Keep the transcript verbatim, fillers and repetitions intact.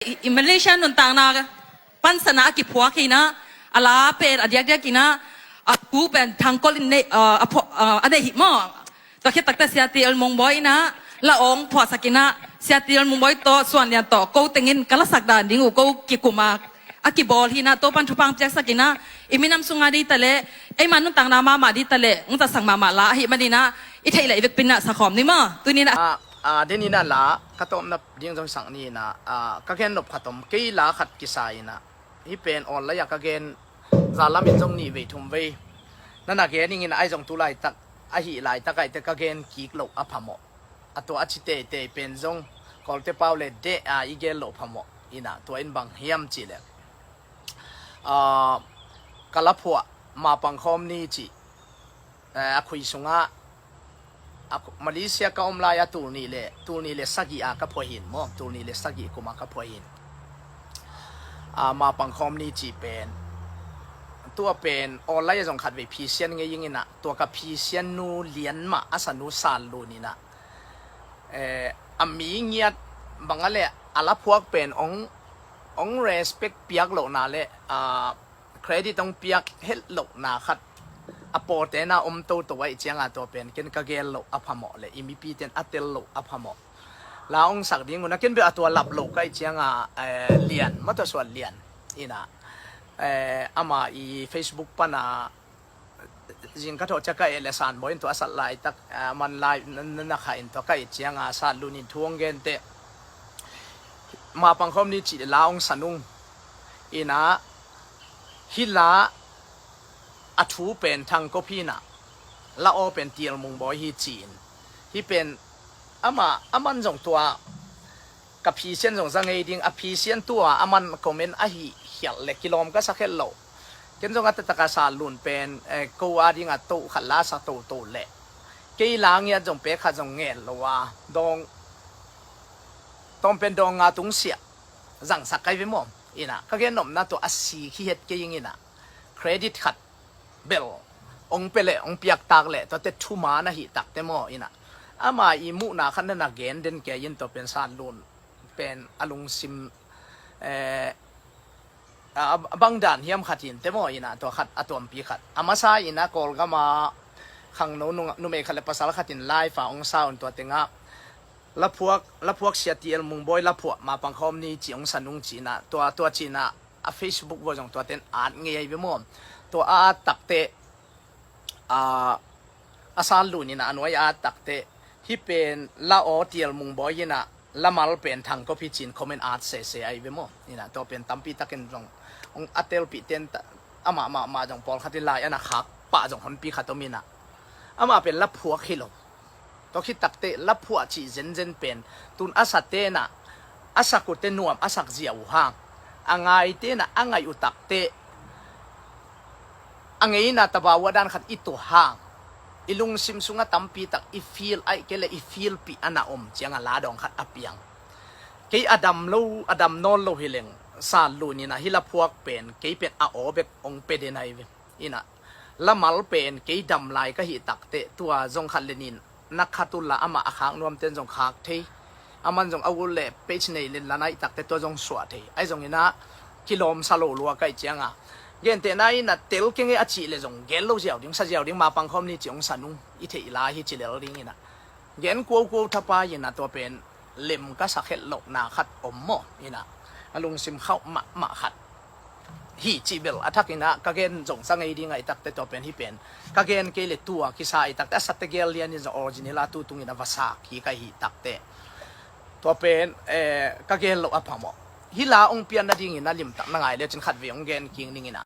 I, i Malaysia nuntakna pansana a kiphuak hi na, a la pen a diakdiak hi na, a tu pen thangkol in nei, a, a pho-, a, a nei hi maw. Tua khit takte Sia T L Mungbawi in a la awng phuahsak in a, Sia T L Mungbawi tawh Suan Lian tawh ko tengin ka lasak dan ding uh ko kikum a, a kibawl hi na, Topan thupha piaksak in a, i minam sunga ding ta leh, eima nuntakna mahmah ding ta leh, hong zatsak mahmah la ahi manin a, i theih leh i vekpi in a sakhawm ni maw. Tuni in a, a, a, den in a la ka tawpna ding zong sak ni in a, a, ka gen nop khat om, kei la khat kisa in a, hih pen online ah ka gen, za lamin zong nih vei thum vei na na gen ning in a, ahi zong tu laitak, ahi laitak ahih teh ka gen kik loh a phamawh. A tua a ci teitei pen zong Kawlte pau le deh a i gen loh phamawh in a, tua in bang hiam cih leh, a, ka la phuah, ma pangkhawm ni cih, eh, a khui sungah, a khu-, Malaysia ka om lai a tul nih le, tul nih le sagih a ka phuah hi in maw, tul nih le sagih kum a ka phuah hi in. A, ma pangkhawm ni cih pen, tua pen online ah zong khat vei phisian ngei ing in a, tua ka phisian nu lian mah a sanu San Lun in a, eh, a mi ngiat bang a leh a la phuak pen hong, hong respect piak lohna le, a, credit hong piak het lohna khat a pawlte'n a om toto ahih ciang a, tua pen ken ka gen loh a phamawh le i mipite'n a tel loh a phamawh. La hong sak ding un a, ken bel a tua lap loh ka hih ciang a, eh, Lian, ma tua Suan Lian in a, eh, ama i Facebook pan a, zing ka thawh ciang ka et le San Bawi in tua a sat laitak, eh, man lai na, na, na kha in tua ka et ciang a San Lun in thu hong gen teh, ma pangkhawm ni cih la hong sa nung in a, hih la a thu pen Thang Kop hi in a, la aw pen T L Mungbawi hi ci in. Hih pen ama, aman zong tua ka phisian zong za ngei ding, a phisian tua aman comment ahi khialh le kilawm ka sak het loh. Ken zong a taktak a San Lun pen, eh, ko a ding a toh khat la sa toto le, kei la ngiat zong pek khat zong ngen lo a, dawng, tawm pen dawng nga tung siah zangsak kai ve maw. In a, ka gen nopna tua a si khi het kei ing in a, credit khat bel hong pia le hong piak tak le, tuate thuman ahih takte maw in a, ama i muhna khat na na gen den kei in, tua pen San Lun pen a lungsim, eh, a, a bang dan hiam khat hi in te maw in a, tua khat a tuampi khat. A masa in a Kawlgam a khangno nu, numei khat le pasal khat in live a hong sa un, tua teng ah la phuak, la phuak Sia T L Mungbawi la phuah, ma pangkhawm ni ci hong sa nung ci in a, tua, tua ci in a, a Facebook vua zong tuate'n at ngei ahi ve maw. Tua a at takte, a, a San Lun in a, a nuai a at takte, hih pen la aw T L Mungbawi in a, la mal pen Thang Kop hi ci in comment at sese ahi ve maw. In a, tua pen tampi takin zong hong a telpih ten ta, amah mahmah zong pawlkhat in lai a na khak pah zong honpi khat om in a, amah pen la phuak hi lo. Tua khit takte la phuah cih zenzen pen, tun a sate'n a, a sak uh teh nuam a sak zia uh hang, a ngaite'n a, a ngaih uh takte, a ngeina taba uh a dan khat i tuah hang, i lungsim sungah tampi tak i feel, ahih kei leh i feelpih a na om ciang a la dawng khat a piang. Kei a dam lo, a dam nawn lo hi leng, San Lun in a, hih la phuak pen kei pen a aw bek hong pia den ahi ve. In a, la mal pen kei dam lai ka hih takte, tua zong khat le nin na khat uh la, amah a khak nuamte'n zong khak thei. Aman zong a ut le page nei len la na hih takte, tua zong suah thei. Ahi zong in a, kilawm sa lo lua ka hih ciang a, gentehna in a, tel kei ing e a cih le zong gen lo ziau ding, sa ziau ding, ma pangkhawm ni ci hong sa nung, i theih lai hi ci lel ding in a, gen kuaukuau thapa in a, tua pen lem ka sak het lohna khat om maw in a, a lungsim khauh mahmah khat hi cih bel a thak in a, ka gen zong sa ngei ding ahih takte, tua pen hih pen ka gen kei le tua kisa ahih takte, a sate gel lian in zong original a tu tung in a va sak hi ka hih takte, tua pen, eh, ka gen loh a phamawh. Hih la hong pian nading in a limtak na ngai le cin khat vei hong gen kik ning in a.